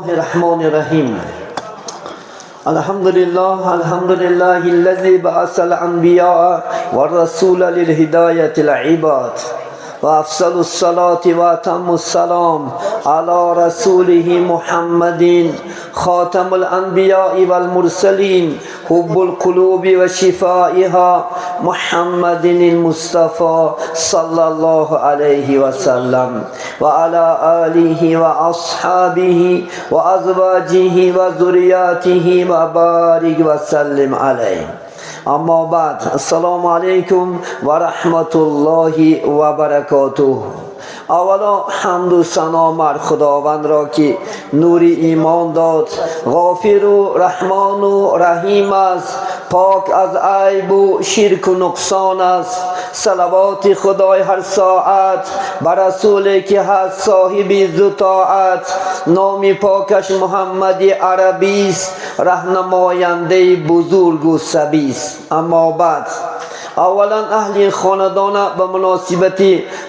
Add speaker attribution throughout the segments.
Speaker 1: الرحمن الرحیم. الحمد لله الحمد لله الذي بعث الانبیاء والرسول للهدایة العباد وافضل الصلاة واتم السلام على رسوله محمد خاتم الانبیاء والمرسلین حب القلوب وشفائها محمد المصطفى صلى الله عليه وسلم وعلى آله وأصحابه وأزواجه وذرياته وبارك وسلم عليه. اما بعد، السلام علیکم و رحمت الله و برکاته. اولا حمد و ثنا بر خداوند را که نور ایمان داد، غافر و رحمان و رحیم است، پاک از عیب و شرک و نقصان است. صلوات خدای هر ساعت بر رسول که هست صاحب ذو طاعت، نام پاکش محمد عربی است، رهنماینده بزرگ و صبی است. اما بعد، اولا اهل خاندان به مناسبت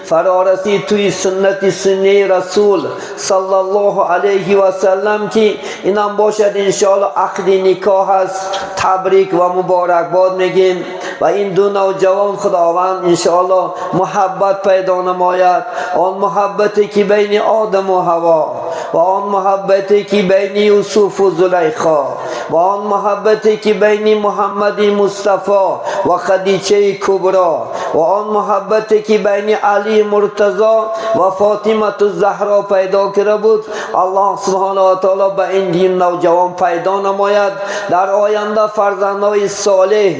Speaker 1: فرارسی توی سنت سنی رسول صلی الله علیه و سلم که اینم باشد انشاءالله عقد نکاح است، تبریک و مبارکباد میگیم و این دو نوجوان خداوند انشاءالله محبت پیدا نماید، آن محبتی که بین آدم و حوا و آن محبتی که بین یوسف و زلیخا و آن محبتی که بین محمد مصطفی و خدیجه کبرا و آن محبتی که بین علی مرتضی و فاطمه الزهرا پیدا کرده بود، الله سبحانه و تعالی به این دین نوجوان پیدا نماید. در آینده فرزندهای صالح،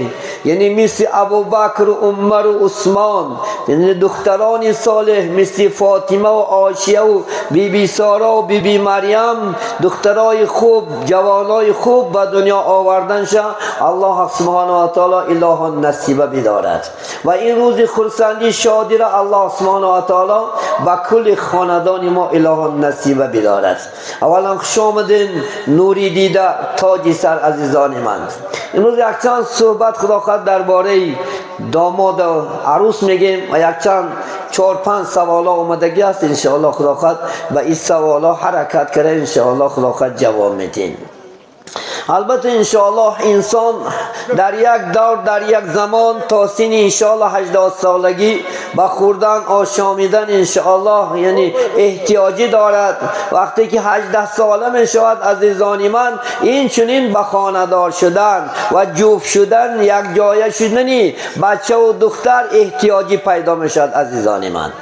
Speaker 1: یعنی مثل ابوبکر و عمر و عثمان، یعنی دختران صالح مثل فاطمه و عایشه و بی بی سارا و بی بی مریم، دخترای خوب، جوانای خوب به دنیا آوردن شه، الله سبحانه و تعالی اله نصیب بدارد. و این روز خرسندی شادی را الله سبحانه و تعالی به کل خاندان ما اله نصیب بدارد. اولا خوش آمدین، نوری دیده تاج سر عزیزان من. امروز یک چند صحبت خدا خواهد درباره داماد و عروس میگیم و یک چند 4-5 سوالا آمدگی است، انشاءالله خدا خواهد به این سوالا حرکت کرده، انشاءالله خدا خواهد جواب میدین. البته انشاءالله انسان در یک دور در یک زمان تا سن انشاءالله 18 سالگی به خوردن آشامیدن انشاءالله یعنی احتیاجی دارد. وقتی که 18 ساله می شود عزیزان من، این چنین به خانه‌دار شدن و جفت شدن، یک جایه شدنی بچه و دختر احتیاجی پیدا می شود عزیزان من.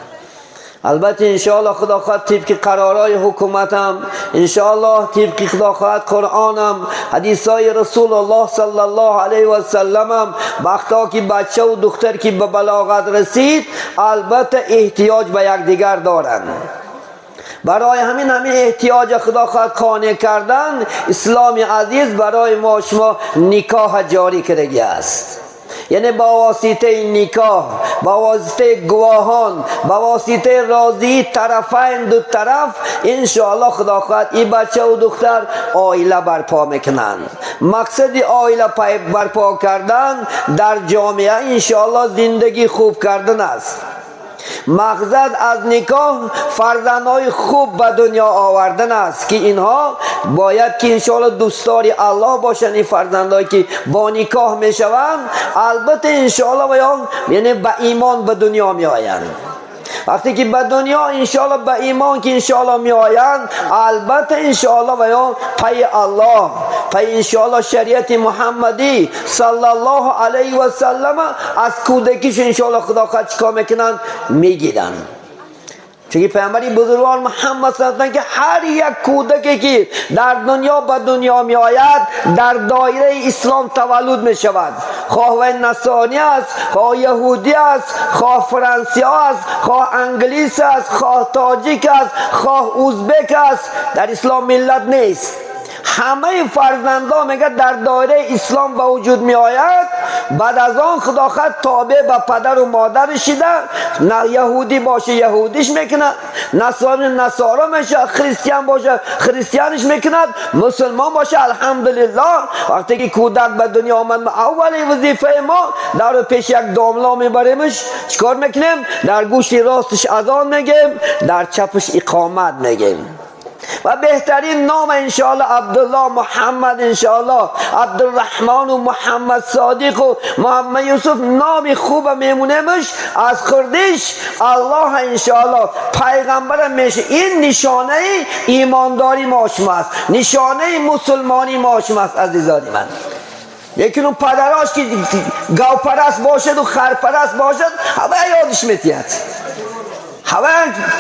Speaker 1: البته انشاءالله خدا خواهد طبق قرارهای حکومتم، انشاءالله طبق خدا خواهد قرآنم، حدیثای رسول الله صلی الله علیه و سلمم، وقتا که بچه و دختر که به بلاغت رسید البته احتیاج به یکدیگر دارند. برای همین احتیاج خدا خواهد قانع کردن، اسلام عزیز برای ما شما نکاح جاری کردگی است. یعنی با واسطه نکاح، با واسطه گواهان، با واسطه راضی طرفین دو طرف، انشاءالله خدا خواهد این بچه و دختر عائله برپا میکنند. مقصد عائله برپا کردن در جامعه انشاءالله زندگی خوب کردن است. مقصد از نکاح فرزندهای خوب به دنیا آوردن است که اینها باید که انشاءالله دوستدار الله باشند. این فرزندهایی که با نکاح میشوند البته انشاءالله یعنی به ایمان به دنیا می آیند. وقتی که به دنیا انشاءالله به ایمان که انشاءالله می آیند، البته انشاءالله و یا پی الله، پی انشاءالله شریعت محمدی صلی الله علیه و سلم از کودکیش انشاءالله خدا خواهد چیکار میکنن؟ میگیرن. چون پیامبر بزرگوار محمد صلی الله علیه و که هر یک کودکی که در دنیا به دنیا می آید در دایره اسلام تولد می شود، خواه و نصرانی است، خواه یهودی است، خواه فرانسی است، خواه انگلیس است، خواه تاجیک است، خواه ازبک است، در اسلام ملت نیست. همه فرزندان میگه در دایره اسلام به وجود می آید. بعد از آن خدا خواهد تابع به پدر و مادر شده، نه یهودی باشه یهودیش میکنه، نصرانی نصارا میشه، خریستیان باشه خریستیانش میکند، مسلمان باشه الحمدلله. وقتی که کودک به دنیا آمد، اول وظیفه ما در پیش یک داملا میبریمش، چیکار میکنیم؟ در گوش راستش اذان میگیم، در چپش اقامت میگیم. و بهترین نام انشاءالله عبدالله، محمد انشاءالله، عبدالرحمن و محمد صادق و محمد یوسف نام خوب میمونمش از خردش الله انشاءالله پیغمبر میشه. این نشانه ایمانداری ما شما است، نشانه مسلمانی ما شما است عزیزان من. یکی اون پدراش که گاوپرست باشد و خرپرست باشد همه یادش میتید، همه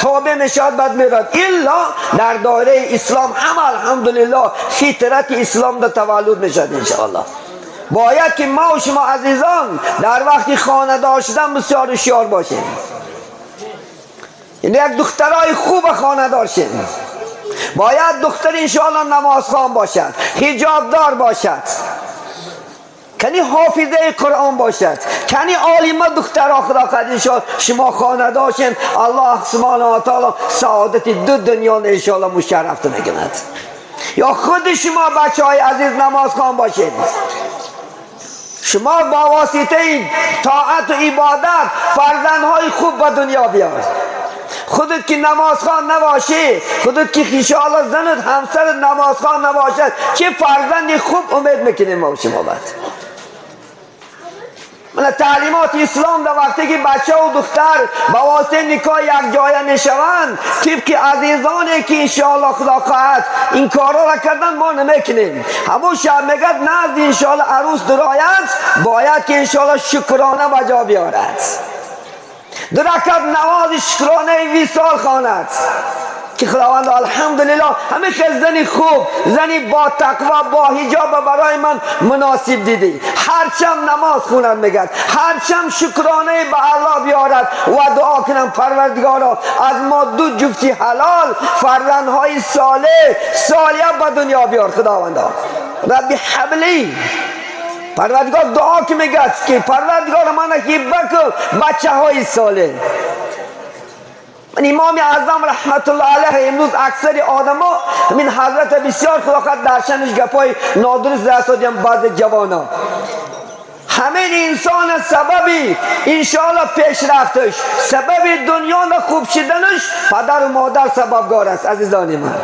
Speaker 1: تابع میشد بعد میرد. الا در دایره اسلام هم الحمدلله فطرت اسلام در تولد میشد انشاءالله. باید که ما و شما عزیزان در وقتی خانه دار شدن بسیار هوشیار باشیم، یعنی یک دخترای خوب خانه دار شیم. باید دختر انشاءالله نمازخوان باشد، حجاب دار باشد، کنی حافظه قرآن باشد، کنی عالمه دختر خدا قد انشاءالله شما خانه داشتین. الله سبحانه و تعالی سعادت دو دنیا انشاءالله مشرف میکند. یا خود شما بچه های عزیز نماز خوان باشید، شما با واسطه طاعت و عبادت فرزندهای خوب به دنیا بیارید. خودت که نمازخوان نباشی، خودت که انشاءالله زنت همسر نمازخوان نباشد، چه فرزندی خوب امید میکنیم ما شما بعد. من تعلیمات اسلام در وقتی که بچه و دختر با واسطه نکاح یک جایه میشوند، طبق عزیزانی که انشاءالله خدا خواهد این کارا را کردن ما نمیکنیم. همون شب میگه نزد انشاءالله عروس درآید، باید که انشاءالله شکرانه به جا بیارد، دو رکعت نماز شکرانه وصال خواند که خداوند الحمدلله همه زنی خوب، زنی با تقوا، با حجاب برای من مناسب دیدی. هرچند نماز خونم میگد، هرچند شکرانه به الله بیارد و دعا کنم پروردگارا از ما دو جفتی حلال فرزندهای صالح صالح به دنیا بیار خداوندا. ربی حبلی، پروردگار دعا که میگد که پروردگار من هبه کن بچه های صالح. من امام اعظم رحمت الله علیه امروز اکثر آدما من حضرت بسیار خدا خواهد درشنش گپای نادرست رسادیم بعض جوانا. همه انسان سببی انشاءالله پیشرفتش، سبب دنیا خوب شدنش پدر و مادر سببگار است عزیزان من.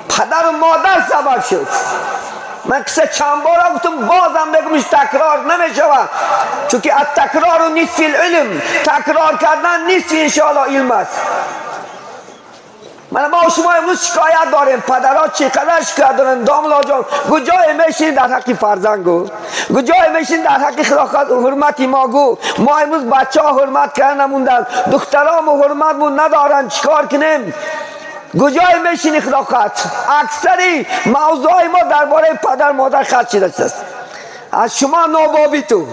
Speaker 1: پدر و مادر سبب شد. من قصه چند بار گفتم بازم بگمش تکرار نمیشود، چون که التکرار نصف العلم، تکرار کردن نصف انشاءالله علم است. من ما شما امروز شکایت داریم، پدرها چقدر شکایت دارن داملا جان، کجای میشین در حق فرزند گو، کجای میشین در حق خدا حرمت ما گو. ما امروز بچه ها حرمت کردن نموندن، دخترام حرمت ندارن، چیکار کنیم؟ کجای میشینی خدا خط؟ اکثری موضوع ما درباره پدر مادر خط شده است. از شما نابابی تو،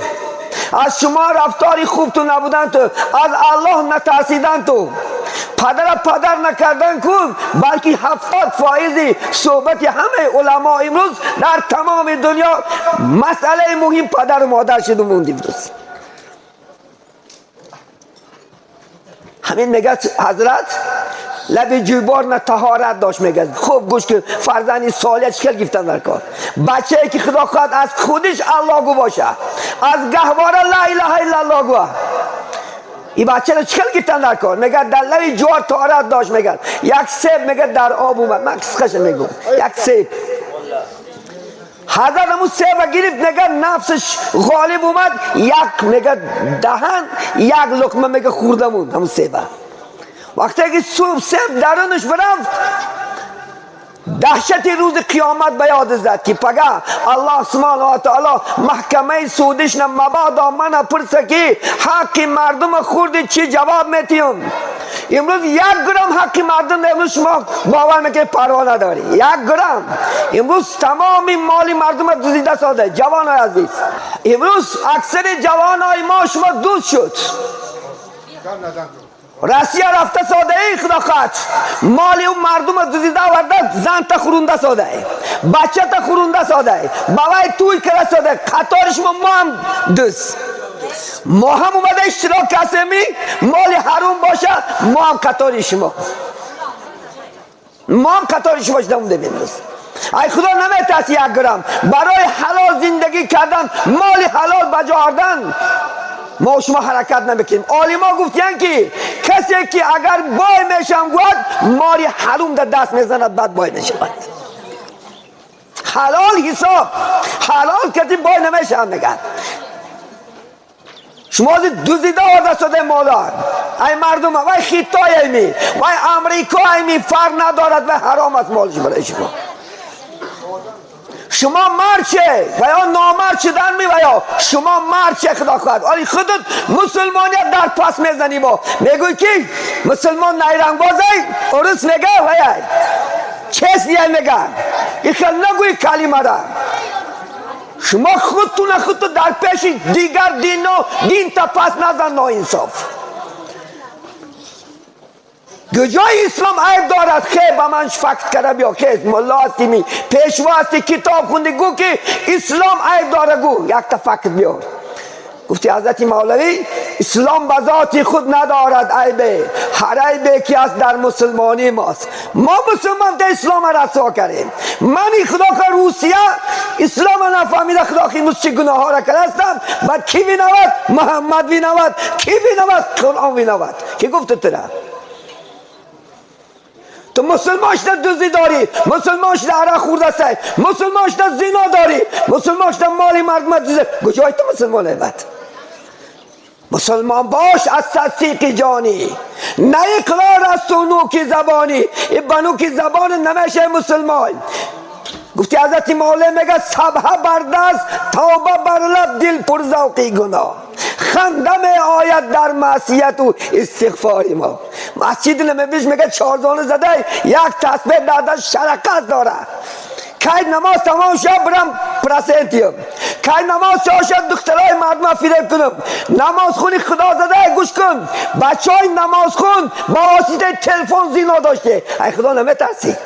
Speaker 1: از شما رفتاری خوب تو نبودن تو، از الله نترسیدن تو، پدر پدر نکردن کن، بلکه 70% صحبت همه علما امروز در تمام دنیا مسئله مهم پدر و مادر شده موندیم. دوست همین میگه حضرت لب جویبار نه طهارت داشت، میگه خوب گوش که فرزندی صالح چکل گفتن در کار، بچه که خدا خواهد از خودش الله گو باشه، از گهواره لا اله الا الله گو، این بچه رو چکل گفتن در کار. میگه در لب جوار طهارت داشت، میگه یک سیب میگه در آب اومد، من قصه‌ش میگم، یک سیب حضرت همون سیب گرفت، میگه نفسش غالب اومد، یک میگه دهن یک لقمه میگه خوردمون همون سیب. وقتی که صبح سیب درونش برفت، دهشت روز قیامت به یاد زد که پگه الله سبحانه و تعالی محکمه سودش نه مبادا من پرسه که حق مردم خوردی چی جواب میتیم. امروز 1 گرم حق مردم امروز شما باور میکنید پروا نداری، 1 گرم. امروز تمام مال مردم دزدیده ساده. جوان های عزیز، امروز اکثر جوان های ما شما دوست شد، روسیه رفته ساده ای خدا خط مال اون مردم دزدیده آورده، زن تا خورونده ساده ای، بچه تا خورونده ساده ای، بابای توی کرده ساده، قطارش ما هم دوست، ما هم اومده اشتراک کسمی مال حروم باشه، ما هم قطار شما، ما هم قطار شما شده مونده امروز. ای خدا نمیترسی 1 گرم برای حلال زندگی کردن، مال حلال بجا آوردن. ما شما حرکت نمیکنیم. عالما گفتن که کسی که اگر بای میشم گوید ماری حروم در دست میزند بعد بای میشود. حلال حساب حلال کسی بای نمیشم میگن. شما دزدیده آورده شده مادر ای مردم وای خیتای می وای امریکای می فرق ندارد و حرام است مالش برای شما. شما مرچه و یا نامرد شدن می و یا شما مرچه خدا خواهد. آری خودت مسلمانیت در پس میزنی با میگوی که مسلمان نیرنگ بازی عرس میگه و یا چیز دیگه میگه این خیلی نگوی کلمه را. شما خودتون خودتون در پیش دیگر دین و دین تا پس نزن ناانصاف. کجای اسلام عیب دارد؟ خیر با من فکت کرده بیا که ملا هستی می پیشوا هستی کتاب خوندی گو که اسلام عیب داره گو یک تا فکت بیار. گفتی حضرت مولوی اسلام به ذات خود ندارد عیبه، هر عیبه که است در مسلمانی ماست. ما مسلمان تا اسلام را رسوا کردیم. من خدا که روسیه اسلام را نفهمیده خدا که چه گناه ها را کرده هستم. بعد کی بینود؟ محمد بینود. کی بینود؟ قرآن بینود. کی گفت تو را؟ تو مسلمان شده دزدی داری، مسلمان شده عرق خورده سعی، مسلمان شده زنا داری، مسلمان شده مال مردم دزدی. کجای تو مسلمان بعد؟ مسلمان باش از تصدیق جانی، نه اقرار از تو نوک زبانی. این بنوک زبان نمیشه مسلمان. گفتی حضرت مولی میگه سبحه بر دست توبه بر لب دل پر ذوقی گناه، خنده می آید در معصیت و استغفار ما. مسجد نمیبیش میگه چهار زانو زده یک تسبیح در دست شرقت داره. کی نماز تمام شد برم پرسنتیم، کی نماز تمام شد دخترای مردم فریب کنم. نماز خونی خدا زده گوش کن، بچهای نماز خون با واسطه تلفن زینا داشته. ای خدا نمیترسی؟